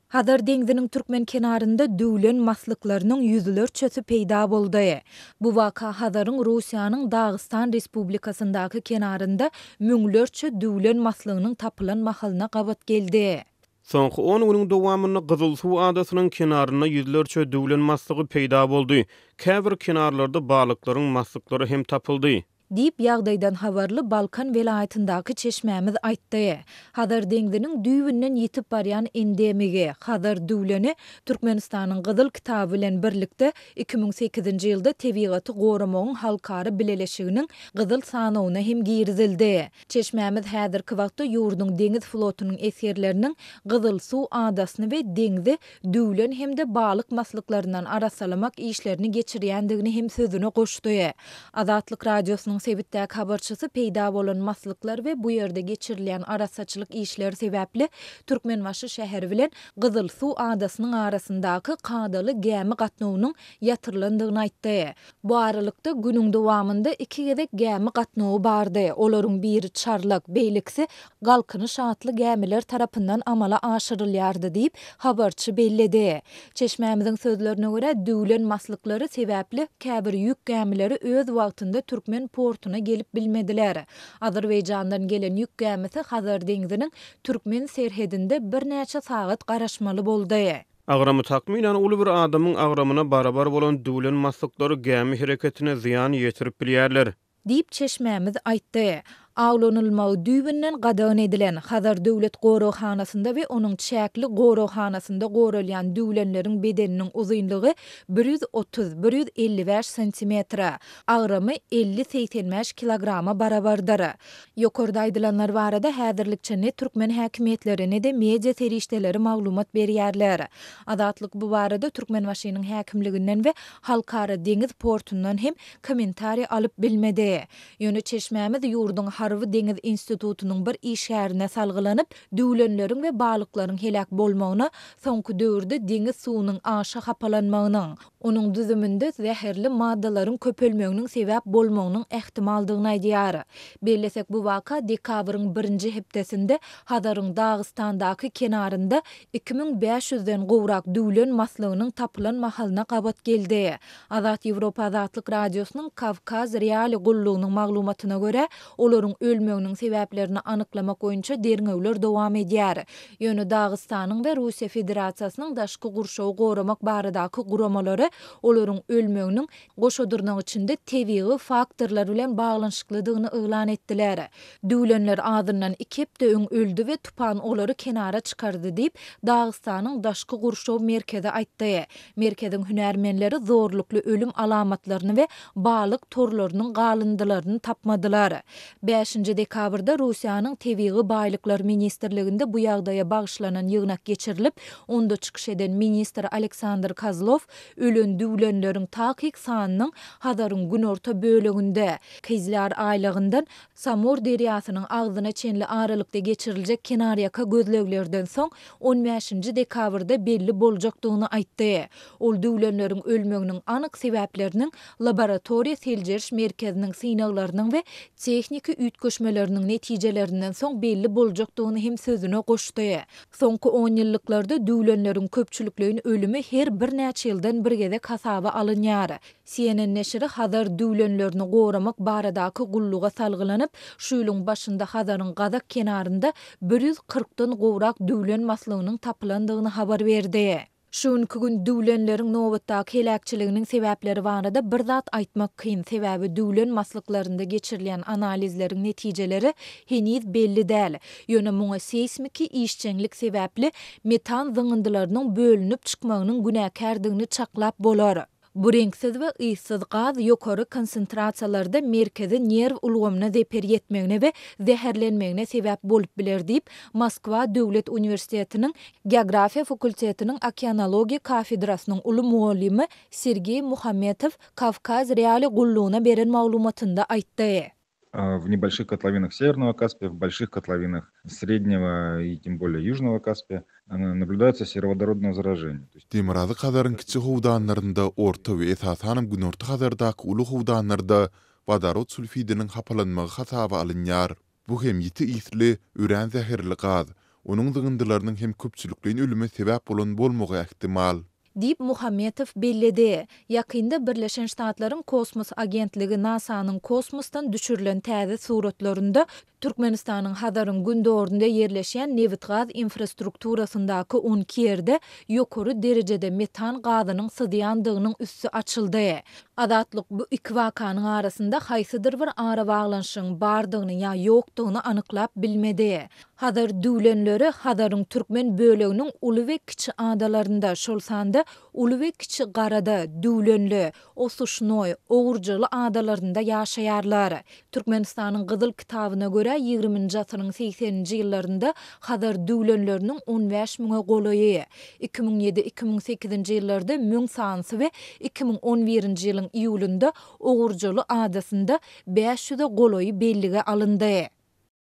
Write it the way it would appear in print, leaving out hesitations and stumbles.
Hazar deňziniň türkmen kenarynda düwlen maslyklarynyň ýüzlerçesi peýda boldy. Bu waka Hazaryň Russiýanyň Dagystan Respublikasyndaky kenarynda müňlerçe düwlen maslygynyň tapylan mahalyna gabat geldi. Soňky on günüň dowamynda Gyzylsuw adasynyň kenarynda ýüzlerçe düwlen maslygy peýda boldy. Käbir kenarlarda balyklaryň maslyklary hem tapyldy. Diýip, ýagdaýdan habarly Balkan welaýatyndaky çeşmämiz aýtdy. Hazar deňziniň düýbünden ýitip barýan endemigi, Hazar düwleni Türkmenistanyň Gyzyl kitaby bilen birlikde 2008-nji ýylda Tebigaty goramagyň halkara bileleşiginiň Gyzyl sanawyna hem girizildi. Çeşmämiz häzirki wagtda ýurduň deňiz flotunyň esgerleriniň Gyzylsuw adasyny we deňzi düwlen hem-de balyk maslyklaryndan arassalamak işlerini geçirýändigini hem sözüne goşdy. Azatlyk Radiosynyň sebitdäki habarçysy peýda bolan maslyklar we bu ýerde geçirilýän arassaçylyk işleri sebäpli Türkmenbaşy şäheri bilen Gyzylsuw adasynyň arasyndaky kadaly gämi gatnawynyň ýatyrylandygyny aýtdy. Bu aralykda, günüň dowamynda iki gezek gämi gatnawy bardy, olaryň biri Çarlak, beýlekisi Galkynyş atly gämiler tarapyndan amala aşyrylýardy diýip, habarçy belledi. Çeşmämiziň sözlerine görä, düwlen maslyklary sebäpli käbir ýük gämileri öz wagtynda türkmen portuna gelip bilmediler. Azerbaýjandan gelen ýük gämisi Hazar deňziniň türkmen serhedinde birnäçe sagat garaşmaly boldy. Agramy takmynan uly bir adamyň agramyna barabar bolan düwlen maslyklary gämi hereketine zyýan ýetirip bilýärler. Diýip, çeşmämiz aýtdy. Awlanylmagy düýbünden gadagan edilen, Hazar döwlet goraghanasynda we onuň çäkli goraghanasynda goralýan düwlenleriň bedeniniň uzynlygy 130, 155 santimetre, agramy 50, 85 kilograma barabardyr. Ýokarda aýdylanlar barada häzirlikçe ne türkmen häkimiýetleri, ne-de media serişdeleri maglumat berýärler. Azatlyk bu barada Türkmenbaşynyň häkimliginden we Halkara deňiz portundan hem kommentariý alyp bilmedi. Ýöne çeşmämiz ýurduň Harby-deňiz institutynyň bir işgärine salgylanyp, düwlenleriň we balyklaryň heläk bolmagyna soňky döwürde deňiz suwunyň aşa hapalanmagynyň, onuň düzüminde zäherli maddalaryň köpelmeginiň sebäp bolmagynyň ähtimaldygyny aýdýar. Bellesek, bu waka dekabryň birinji hepdesinde Hazaryň Dagystandaky kenarynda 2500-den gowrak düwlen maslygynyň tapylan mahalyna gabat geldi. Azat Ýewropa Azatlyk Radiosynyň Kawkaz Reali gullugynyň maglumatyna görä, olaryň ölmeginiň sebäplerini anyklamak boýunça derňewler dowam edýär. Ýöne Dagystanyň we Russiýa Federasiýasynyň daşky gurşawy goramak baradaky guramalary olaryň ölmeginiň goşa dyrnak içinde tebigy faktorlar bilen baglanyşyklydygyny yglan etdiler. Düwlenler azyndan iki hepde öň öldi we tupan olary kenara çykardy diýip, Dagystanyň daşky gurşaw merkezi aýtdy. Merkeziň hünärmenleri zorlukly ölüm alamatlaryny we balyk torlarynyň galyndylaryny tapmadylar. Bäşinji dekabrda Russiýanyň Tebigy baýlyklar ministrliginde bu ýagdaýa bagyşlanan ýygnak geçirilip, onda çykyş eden ministr Aleksandr Kozlow ölen düwlenleriň takyk sanynyň Hazaryň günorta böleginde, Kyzlýar aýlagyndan Samur derýasynyň agzyna çenli aralykda geçiriljek kenarýaka gözleglerden soň on bäşinji dekabrda belli boljakdygyny aýtdy. Ol düwlenleriň ölmeginiň anyk sebäpleriniň laboratoriýa seljeriş merkeziniň synaglarynyň we tehniki üýtgeşmeleriniň netijelerinden soň belli boljakdygyny hem sözüne goşdy. Soňky onýyllyklarda düwlenleriň köpçülikleýin ölümi her birnäçe ýyldan bir gezek hasaba alynýar. CNN neşiri Hazar düwlenlerini goramak baradaky gulluga salgylanyp, şu ýylyň başynda Hazaryň gazak kenarynda 140-dan gowrak düwlen maslygynyň tapylandygyny habar berdi. Şu günki gün düwlenleriň nobatdaky heläkçiliginiň sebäpleri barada bir zat aýtmak kyn, sebäbi düwlen maslyklarynda geçirilýän analizleriň netijeleri heniz belli däl. Ýöne muňa seýsmiki işjeňlik sebäpli metan zyňyndylarynyň bölünip çykmagynyň günäkärdigini çaklap bolar. Bu reňksiz we yssyz gaz ýokary konsentrasiýalarda merkezi nerw ulgamyna zeper ýetmegine we zäherlenmegine sebäp bolup biler diýip, Moskwa döwlet uniwersitetiniň Geografiýa fakultetiniň okeanologiýa kafedrasynyň uly mugallymy Sergeý Muhametow Kawkaz Reali gullugyna beren maglumatynda aýtdy. W nebolşih kotlovinah Sewernogo Kaspiýa, w bolşih kotlovinah Srednego i tem bolее Ýužnogo Kaspiýa nablýudaýatsa serowodorodnoe zaraženiýe. Demirgazyk Hazaryň kiçi howdanlarynda, Orta we esasanam Günorta Hazardaky uly howdanlarda wodorod sulfidiniň hapalanmagy hasaba alynýar. Bu hem ýiti ysly, örän zäherli gaz. Onuň zyňyndylarynyň hem köpçülikleýin ölüme sebäp bolan bolmagy ähtimal. Diýip, Muhammetow belledi. Ýakynda Birleşen Ştatlaryň kosmos agentligi NASA-nyň kosmosdan düşürilen täze suratlarynda Türkmenistanyň Hazaryň gündogarynda ýerleşýän nebitgaz infrastrukturasyndaky 12 ýerde ýokary derejede metan gazynyň syzýandygynyň üsti açyldy. Azatlyk bu iki wakanyň arasynda haýsydyr bir arabaglanyşygyň bardygyny ýa ýokdugyny anyklap bilmedi. Hazar düwlenleri Hazaryň türkmen böleginiň uly we kiçi adalarynda, şol sanda Uly we Kiçi Garada, Düwlenli, Osuşnoý, Ogurjaly adalarynda ýaşaýarlar. Türkmenistanyň Gyzyl kitabyna görä, ýigriminji asyryň segseninji ýyllarynda Hazar düwlenleriniň on bäş müňe golaýy, 2007, 2008-nji ýyllarda müň sanysy we 2011-nji ýylyň iýulynda Ogurjaly adasynda bäş ýüze golaýy bellige alyndy.